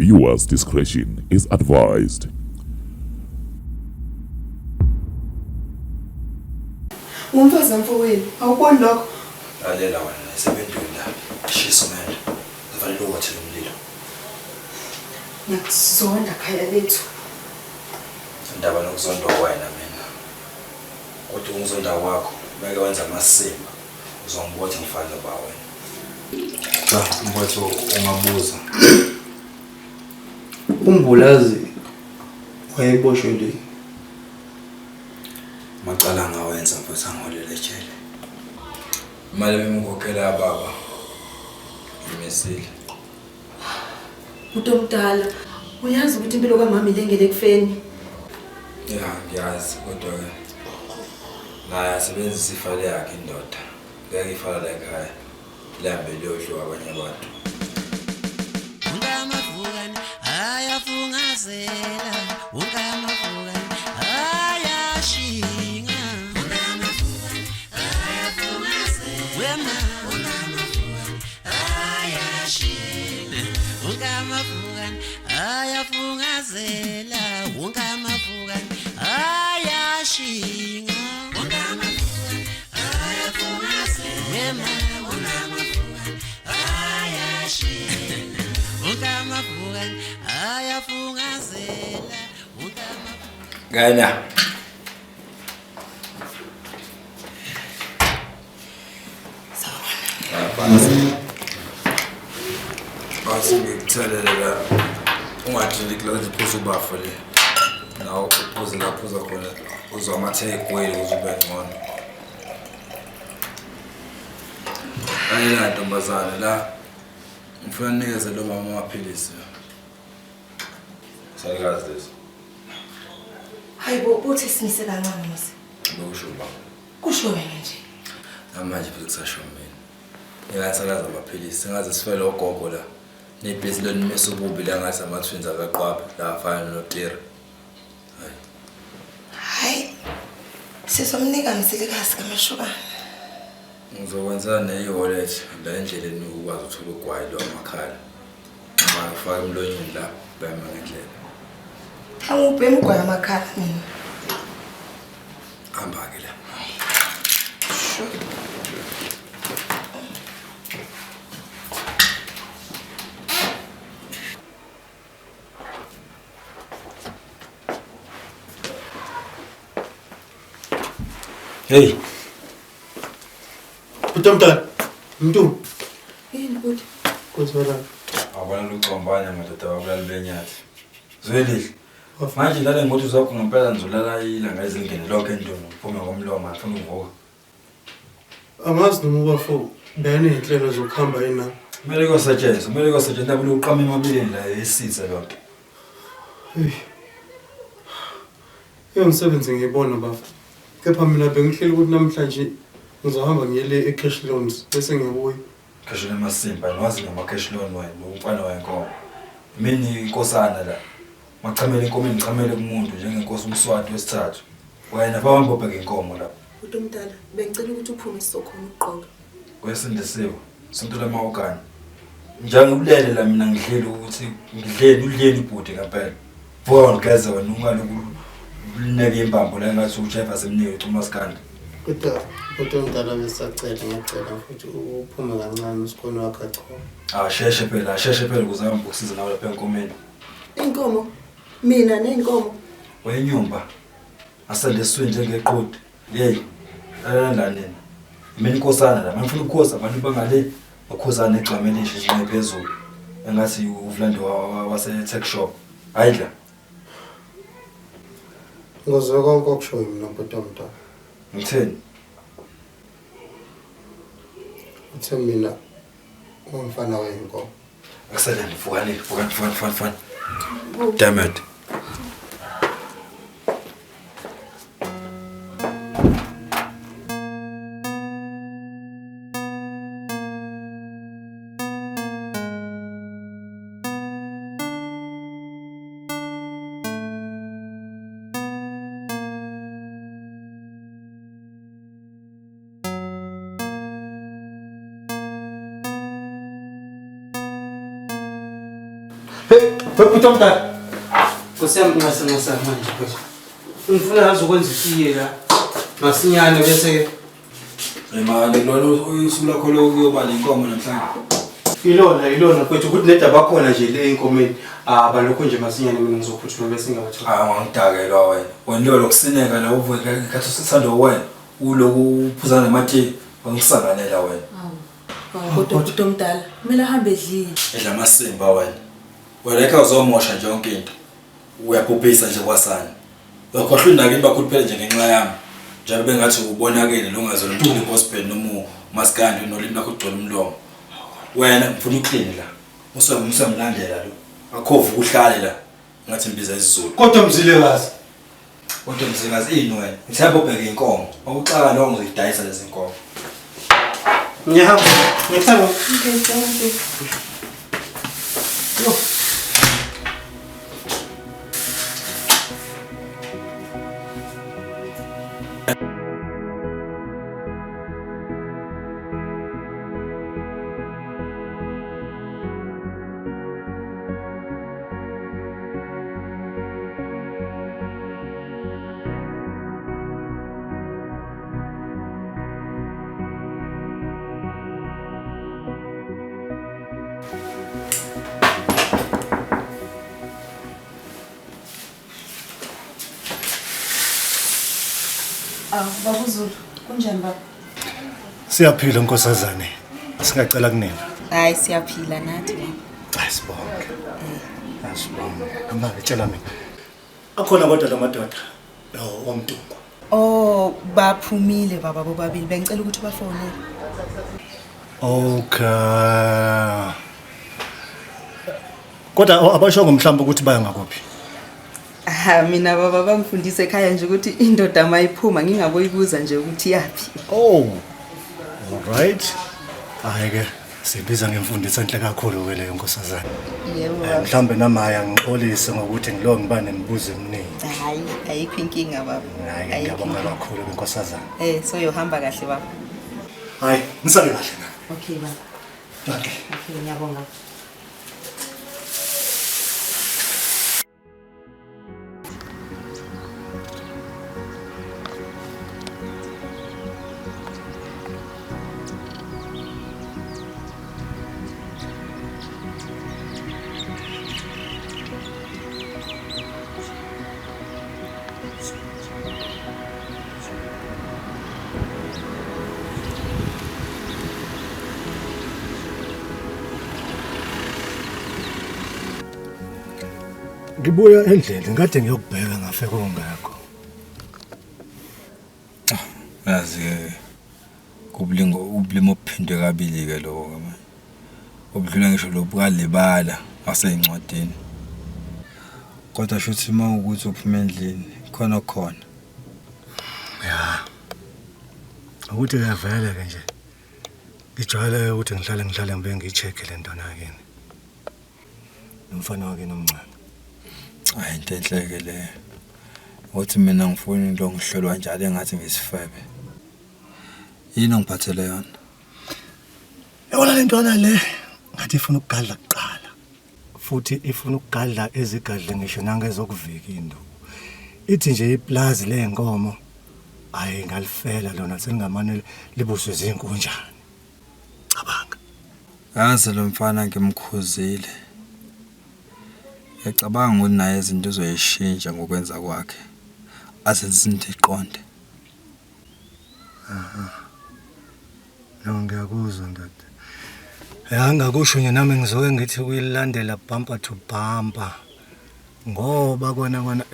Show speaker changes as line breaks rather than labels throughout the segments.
Viewers discretion is advised.
Ngumfazi mfowenu, awuboni lokho?
Lalela wena esebentweni la. Shisa umendo. Kufanele uwothe lo mlilo.
Ngiyakuzonda khaya lethu.
Indaba nokuzondwa wena mina. Kodwa ukuzonda kwakho ngeke wenza amasimba. Uzongibotha ngifane noba wena.
Cha, mfowethu ungabuza. Umbulazi wayeboshwe le.
Amacala angawenza mfowethu angiholele ejele. Imali ebengikhokhela baba imisile.
Bhuti omdala, uyazi ukuthi impilo kamama ilengele ekufeni.
Ya, ngiyazi kodwa ke naye asebenzisa ifale yakhe indoda. Ngeke ifala la ekhaya lihambe liyodliwa abanye abantu.
Wonke amavukane ayafungazela, wonke amavukane ayashinga. Wonke amavukane ayafungazela, wema. Wonke amavukane ayashinga. Wonke amavukane ayafungazela, wonke amavukane ayashinga. Wonke amavukane ayafungazela, wema. Wonke amavukane ayashinga. Wonke amavukane ayafungazela, wonke amavukane.
Ngena. Basi ngikuthelele la. Ungathini kulazi iphuza ubafo le. Nawe uphuze la phuza khona uzwa amathe egwele ukuze ube ngcono. Lalela ntombazane la. Ngifuna nikeze lo mama amaphilisi. Salukazi lesi.
Hayi bo, uthi simise kancane musi.
Lokusho ba.
Kusho wena nje.
Namanje futhi kusasho mina. Ngingasakaza amaphilisi singaze sifele ogogo la. Nebhizi lonimisa ububi la ngathi ama-twins akaqwaphi la afana noTira. Hayi.
Hayi. Sizomnika mzilikazi kaMashobane.
Ngizokwenza ne-wallet la endleleni ukwazi ukuthola ugwayi lo amakhala. Uma ufaka emlonyeni la bhema ngendlela.
Angubhema ugwayi amakhala mina.
Hamba-ke la. Hey,
Bhuti omdala, Mntu,
Yini bhuti?
kwenziwa
awubona lucombane madoda ababulali benyathi. Zwelihle. Manje lale ngothi zakho ngempela ngizolala ilanga ezingene lonke endlini ngiphume ngomlomo ngifuna ukuvuka.
Angazi noma ubafo beyaney'nhlelo zokuhamba yini na.
Kumele kuyosetshenzwa, kumele kuyosetshenzwa indaba yokuqama emabeleni la esiza lonke.
Hey. Eyomsebenzi ngiyibona bafo. Kepha mina bengihleli ukuthi namhlanje ngizohamba ngiyele e-cash loans bese ngiyabuya.
Cash loan amasimba, ngiwazi ngama cash loan wena, umfana wenkomo. Mina inkosana la. Machamele inkomo ngichamele kumuntu njengenkosi uMswati wesithathu. Wena bawahamba ubheke inkomo lapha.
Bhuti omdala, bengicela ukuthi uphume sizokhona ukugqoka.
Kwesindisiwe, sonto lamawugane. Njalo ulele la mina ngidlele ukuthi ngidleni udleni ibhuti ngempela. Vuka ngigeze wena ungaloku ulineke imbambo la engathi uJeva semnike ucuma sikandi.
Kodwa bhuti omdala besacela ngiyacela futhi uphume kancane usikhona wakho cha.
Asheshe phela, asheshe phela ukuze ahambe ukusiza nawe lapha enkomeni.
Inkomo. Mina nenkomo.
Wenyumba. Asende esiswini njengeqodi. Yey. Lalela la nina. Mina inkosana la, ngifuna ukukhoza abantu bangale bakhozana egcwame elisha izinqe phezulu. Engathi uvulande wase tech shop. Hayi la.
Ngizwe konke okushoyo mina bhuti omdala.
Ngitheni?
Uthe mina umfana wenkomo.
Akuselani, vukani, vukani, vukani, vukani, vukani. Damn it.
Webhuti omdala. Nkosi yami ngase ngase manje mfethu. Ngifuna yazi ukwenza itiye la. Masinyane bese ke
Imali lona usuku lakho lokuyoba lenkomo namhlanje.
Ilona ilona mfethu ukuthi nedaba khona nje le enkomeni. Ah balokho nje masinyane mina ngizophuthuma bese ngiyabathola.
Ah wangidakelwa wena. Wena lo lokusineka la uvuke ngathi usithanda wena. Uloku uphuza namatiye wangisanganela wena.
Hawu, kodwa bhuti omdala kumele ahambe edlile.
Edla amasimba wena. Wena ekhaya uzomosha nje yonke into. Uyabhubhisa nje kwasani. Uyakhohlwa inakini bakhuluphele nje ngenxa yami. Njalo bengathi ubonakele lo ngazona umculo gospel noma umaskandi nolimi lakho ugcwele umlomo. Wena ngifuna uclean la. Usamlandela lo. Akhovu uhlale la. Ngathi ngibiza isiZulu.
Kodwa Mzilekazi.
Kodwa Mzilekazi ini wena? Ngithemba ubheke inkomo. Awuxaka lo ngizoyidayisa lezi nkomo.
Ngiyahamba. Ngiyahamba.
Okay, thank you.
Yo.
Awu, baba uZulu, kunjani baba?
Siyaphila nkosazane. Singacela kunina.
Hayi siyaphila nathi baba.
Asibonge. Asibonge. Mama tshela mina. Akhona kodwa la madoda lo womntungu.
Oh, baphumile baba bobabili. Bengicela ukuthi ubafonele.
Okay. Kodwa abashongo mhlawumbe ukuthi baya ngakuphi.
Ah, mina baba bangifundise ekhaya nje ukuthi indoda mayiphuma ngingaboyibuza nje ukuthi yaphi.
Oh. All right. Hayi ke sibiza ngemfundiso enhle kakhulu ke leyo nkosazana.
Yebo baba.
Mhlawumbe namaya ngixolise ngokuthi ngilo ngiba nemibuzo eminingi.
Hayi, ayikho inkinga baba.
Hayi
Ayikho
ngiyabonga
inkinga.
kakhulu ke nkosazana.
Soyohamba kahle baba.
Hayi, nisale kahle na.
Okay baba.
Okay.
Okay, ngiyabonga.
Ngibuya endlini ngade ngiyokubheka ngafika ungekho.
Yazi ke kubulingo ubulimo obuphindwe kabili ke lokho ke manje. Obudlula ngisho lobukalibala waseyincwadini. Kodwa shuthi uma ukuthi uphuma endlini khona khona.
Ya. Ukuthi ke vele ke nje. Ngijwayele ukuthi ngihlale ngibe ngicheck le ntwana yakini. Nomfana wakini omncane.
Hayi into enhle ke le. Uthi mina ngifuna into ngihlolwa njalo engathi ngisifebe. Yini ongiphathele yona?
Yabona le ntwana le ngathi ifuna ukugadla kuqala. Futhi ifuna ukugadla ezigadle ngisho nangezokuvika induku. Ithi nje iplazi lenkomo hayi ngalifela lona selingamane libuswe izinkunjana. Cabanga.
Yazi lo mfana ngimkhuzile. Ngiyacabanga ukuthi naye izinto uzoyishintsha ngokwenza kwakhe. Azenze izinto iqonde.
Aha. No ngiyakuzwa ndoda. Ya ngakusho nje nami ngizoke ngithi kuyilandela bumper to bumper. Ngoba kona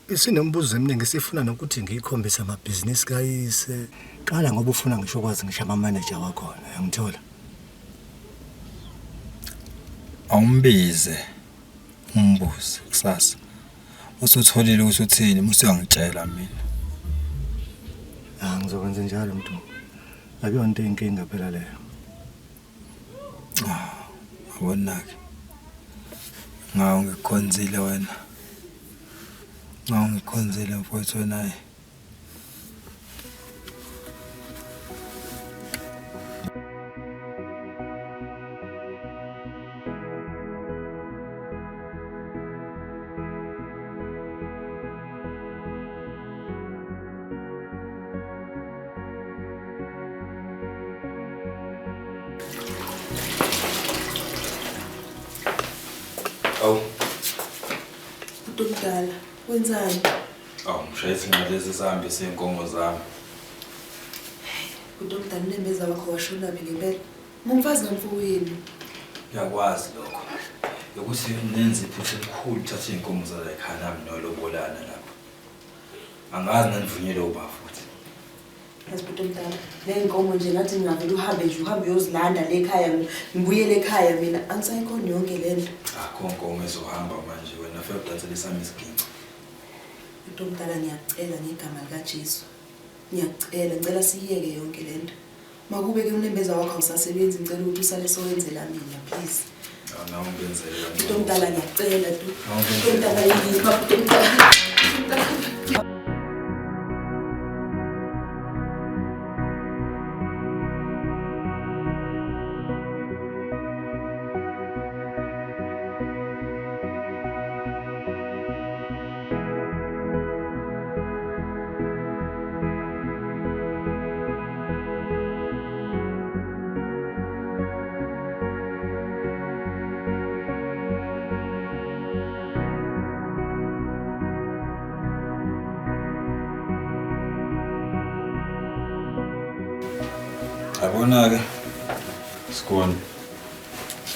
isinembuzo eminingi sifuna nokuthi ngiyikhombise amabhizinisi kayise. Qala ngoba ufuna ngisho kwazi ngisho ama manager wakhona, uyangithola?
Awumbize umbuze kusasa. Usutholile ukuthi uthini, usuyangitshela mina.
Ah ngizokwenza njalo mntu. Akuyonto inkinga phela leyo.
Ah, awonake. Ngawo ngikhonzile wena. Ngawo ngikhonzile mfowethu wena. Awu.
Umuntu omdala, wenzani?
Awu, ngishayisa ngalezi sihambise iy'nkomo zami.
Umuntu omdala unembeza wakho washonaphi ngempela? Ngumfazi kamfowenu.
Ngiyakwazi lokho. Yokuthi nenze iphutha elikhulu uthathe iy'nkomo zala ekhaya nami nolobolana lapho. Angazi nanivunyelwe uba futhi.
Yazi bhuti omdala, ney'nkomo nje ngathi ngingavele uhambe nje uhambe uyozilanda le ekhaya ngibuyele ekhaya mina angisayikhoni yonke le nto.
Akho nkomo ezohamba manje wena fike udansele isami isiginci.
Bhuti omdala ngiyakucela ngegama likaJesu. Ngiyakucela, ngicela siyiyeke yonke le nto. Makube-ke unembeza wakho awusasebenzi ngicela ukuthi usale sowenzela mina please.
Awu nawe ungenzele
Bhuti omdala ngiyakucela tu.
Nawe
Bhuti omdala yipha bhuti omdala.
Yabona-ke Sikoni,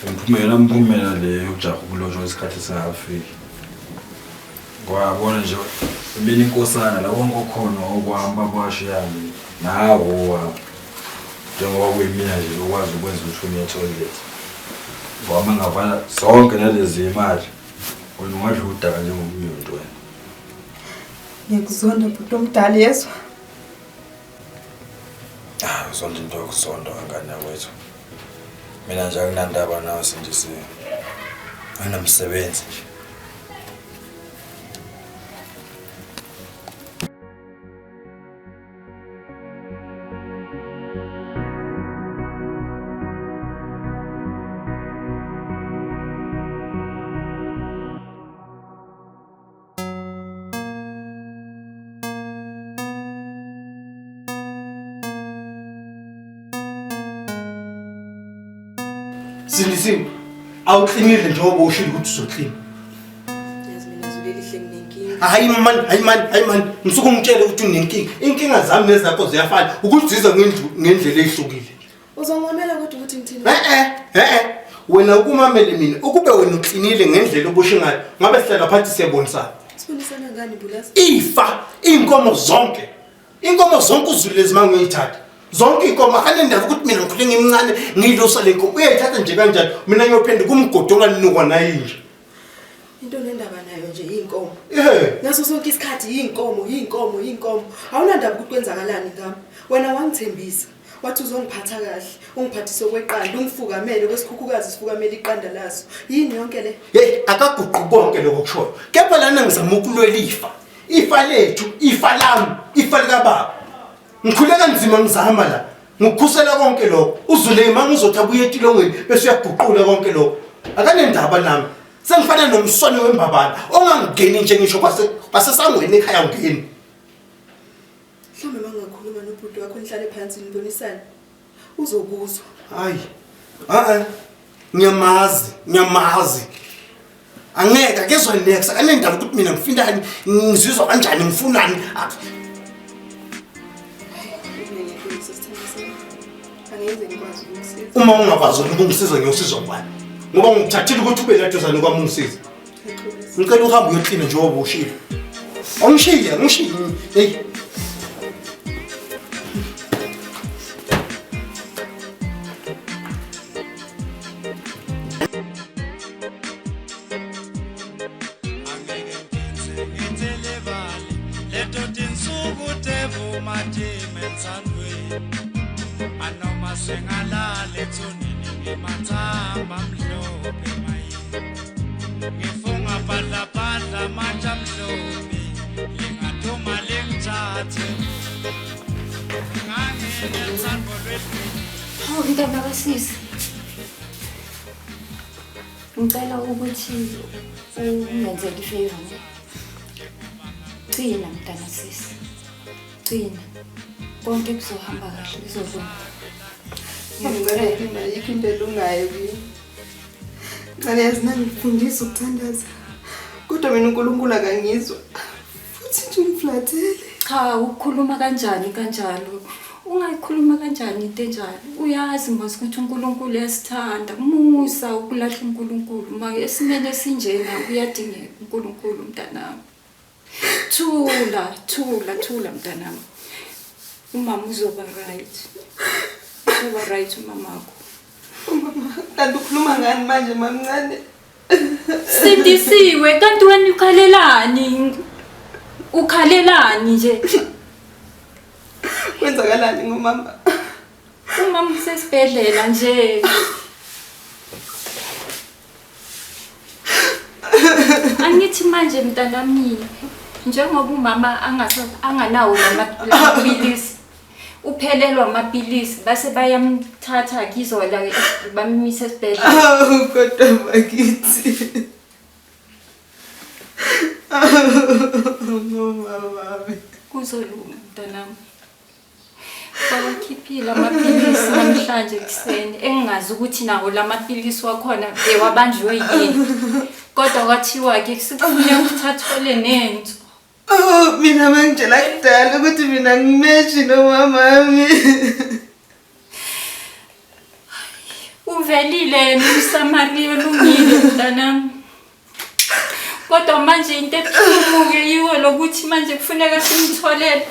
imiphumela mphumela le yokujaha ukulotshwa isikhathi singakafiki. Ngoba yabona nje mina inkosana la konke okhona okwami babashiyami nawo owami. Njengoba kuyimina nje okwazi ukwenza ukuthi uye etoilet. Ngoba uma ngavala zonke nalezi imali wena ungadla udaka njengomnyundo wena.
Ngiyakuzonda bhuti omdala yezwa.
Ah, uzonda into yokuzonda kangane yakwethu. Mina nje anginandaba nawe Sindisiwe. Anginamsebenzi nje.
Sindisiwe, awuklinile njengoba ushilo ukuthi uzoklina.
Yazi mina Zulu elihle nginenkinga.
Hayi man, hayi man, hayi man, ngisuke ungitshele ukuthi unenkinga. Inkinga zami nezakho ziyafana, ukuthi ziza ngendlela ehlukile.
Uzongimamela kodwa ukuthi ngithini?
Eh. Wena ukumamele mina, ukube wena uklinile ngendlela obusho ngayo, ngabe sihlala phansi siyabonisana.
Sibonisana ngani Bulazi?
Ifa, inkomo zonke. Inkomo zonke uzulezi mangiyithatha. Zonke inkomo akanendaba ukuthi mina ngikhule ngimncane ngilusa le nkomo. Uyayithatha nje kanjani? Mina ngiyophenduka umgodi onganukwa nayinje.
Into nendaba nayo nje inkomo.
Eh.
Ngaso sonke isikhathi inkomo, inkomo, inkomo. Awunandaba ukuthi kwenzakalani ngami. Wena wangithembisa. Wathi uzongiphatha kahle, ungiphathise okweqanda, ungifukamele kwesikhukhukazi sifukamele iqanda laso. Yini yonke le?
Hey, akaguqu konke lokho kushoyo. Kepha lana ngizama ukulwela ifa. Ifa lethu, ifa lami, ifa likababa. Ngikhule kanzima ngizama la. Ngikukhusela konke lokho. Uzule manje uzothi abuye etilongweni bese uyaguqula konke lokho. Akanendaba nami. Sengifana nomswane wembabala ongangeni nje ngisho kwasesangweni ekhaya ungeni.
Mhlawumbe mangakhuluma nobhuti wakho nihlale phansi nibonisane. Uzokuzwa.
Hayi. Ngiyamazi, ngiyamazi. Angeke akezwa next akanendaba ukuthi mina ngifindani, ngizizwa kanjani, ngifunani. Uma ungakwazi ukungisiza ngiyosiza ngubani? Ngoba ngikuthathile ukuthi ube la duzane kwami ungisize. Ngicela uhambe uyoklina njengoba ushilo. Angishiye, angishiye. Hey.
Hawu mntana kasisi. Ngicela ukuthi ungenzele ifavor nje. Gcina mntana sisi. Gcina. Konke kuzohamba kahle kuzolunga.
Ngicela ayikho into elungayo kimi.
Ncane yazi nangifundisa ukuthandaza. Kodwa mina uNkulunkulu akangizwa. Futhi nje ungiflathele.
Cha, ukhuluma kanjani kanjalo? Ungayikhuluma kanjani into enjalo? Uyazi mos ukuthi uNkulunkulu uyasithanda. Musa ukulahla uNkulunkulu. Ma esimene esinjena uyadingeka uNkulunkulu mntanami. Thula, thula, thula mntanami. Umama uzoba right. Uzoba right umamakho.
Umama, kanti ukhuluma ngani manje mamncane?
Sindisiwe, kanti wena ukhalelani? Ukhalelani nje?
Kwenzakalani ngomama?
Umama usesibhedlela nje. Angithi manje mntanami njengoba umama anganawo lamapilisi uphelelwa amapilisi base bayamthatha kizola bammise esibhedlela.
Awu kodwa bakithi. Mama wami.
Kuzolunga mntanami. Bawakhiphile amapilisi namhlanje ekuseni engingazi ukuthi nawo la mapilisi wakhona bewabanjwe yini. Kodwa kwathiwa-ke sekufuneka ukuthi athole nenso.
Oh, mina bangitshela kudala ukuthi mina ngimeshi nomama wami.
Uvelile yena uMsamariya olungile mntanami. Kodwa manje into ebuhlungu-ke yiwo lokuthi manje kufuneka simtholele,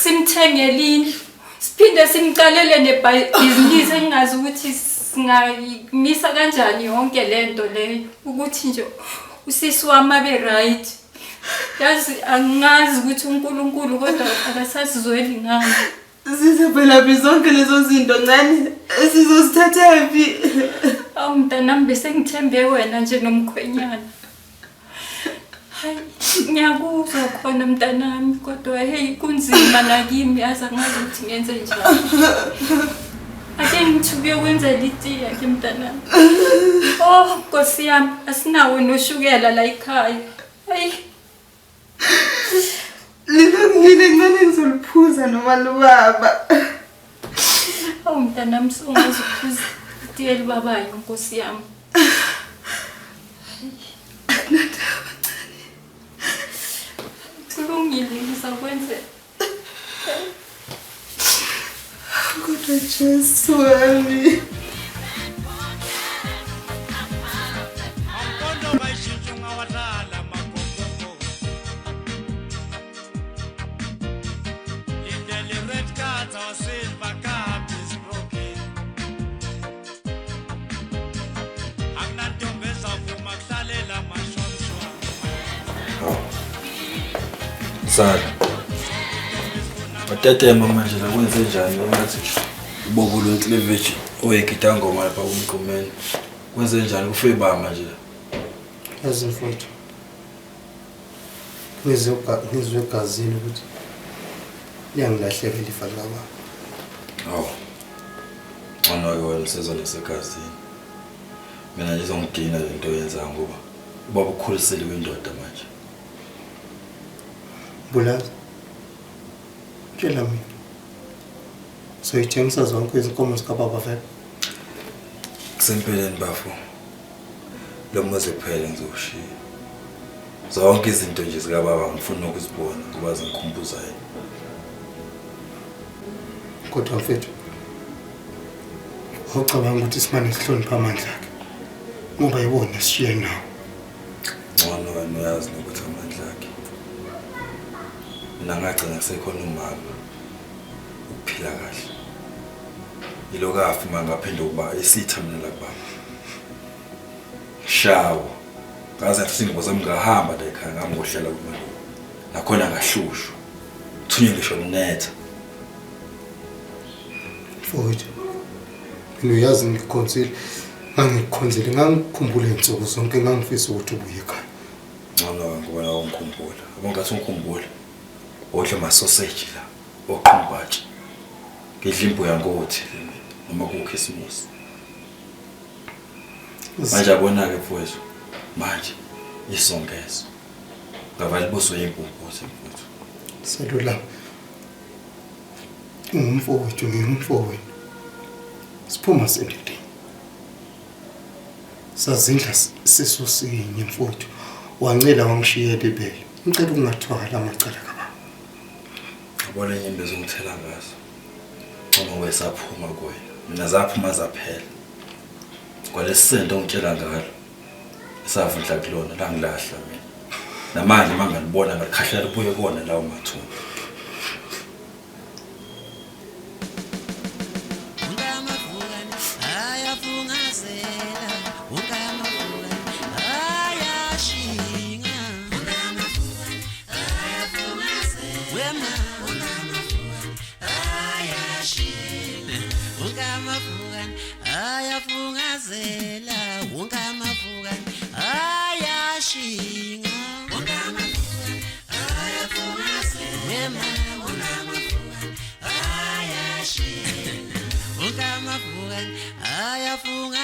simthengele indlu. Siphinde simqalele nebhizinisi engingazi ukuthi singayimisa kanjani yonke le nto leyo. Ukuthi nje usisi wami abe right. Yazi angazi ukuthi uNkulunkulu kodwa akasazizweli ngami.
Sizophelaphi zonke lezo zinto ncane? Sizozithathaphi?
Awu mntanami bese ngithembe wena nje nomkhwenyana. Hayi ngiyakuzwa khona mntanami kodwa hey kunzima nakimi yazi angazi ukuthi ngenze njani. Ake ngithi ukuyokwenzela itiya ke mntanami. Oh Nkosi yami asinawo noshukela la ekhaya. Hayi
Lilungile ncane ngizoliphuza noma lubaba.
Awu mntanami sungaze uphuze itiye elibabayo Nkosi yami.
Akunandaba ncane.
Kulungile ngizakwenzela.
Kodwa Jesu wami.
Sala. Watetema manje la kwenze njani ngathi ubobo lwencleveji oyegida ngoma lapha kumgqumeni. Kwenze njani kufe bama nje la.
Yazi mfowethu. Ngizwe egazini ukuthi liyangilahleka ilifa likababa.
Awu. Ngcono-ke wena usezwa nasegazini. Mina nje izongidina le nto oyenzayo ngoba ubaba ukhulisile kwindoda manje.
Mbulazi, tshela mina. Soyithengisa zonke izinkomo zikababa vele?
Kusempeleni bafo. Lo muzi kuphela ngizowushiya. Zonke izinto nje zikababa ngifuna ukuzibona ngoba zingikhumbuza yena.
Kodwa mfethu, awucabanga ukuthi simane sihloniphe amandla akhe ngoba yiwona esishiye nawo.
Ngcono wena uyazi nokuthi amandla akhe. Mina ngagcina kusekhona umama ukuphila kahle. Yilokhu afa uma ngaphinde ukuba isitha mina la kubaba. Shawo. Ngaze ngathi ingubo zami ngahamba la ekhaya ngangohlala kumalume. Nakhona ngahlushwa. Thunywe ngisho kunetha.
Mfowethu, mina uyazi ngikukhonzile, ngangikukhonzile, ngangikukhumbula iy'nsuku zonke, ngangifisa ukuthi ubuye ekhaya.
Ngcono ngoba nawe ungikhumbula. Yabo ngathi ungikhumbula. Odla amasoseji la, oqhumbatshe. Ngidla imbuya ngothi le mina noma kukhisimusi. Manje yabona-ke mfowethu, manje isongezo. Ngavala ibuso yimpumputhe mfowethu.
Selula. Ungumfowethu, ngingumfowenu. Siphuma sendedeni. Sazindla sisu sinye mfowethu. Wancela wangishiyela ibele. Ngicela ukungathwala amacala kababa.
Yabona inyembezi ongithela ngazo. Uma wesaphuma kuwena. Mina zaphuma zaphela. Kwalesi sento ongitshela ngalo. Esavundla kulona langilahla mina. Namanje mangalibona ngalikhahlela libuye kona lawo mathuna.
Ayashinga, wonke amavukane ayafungasela.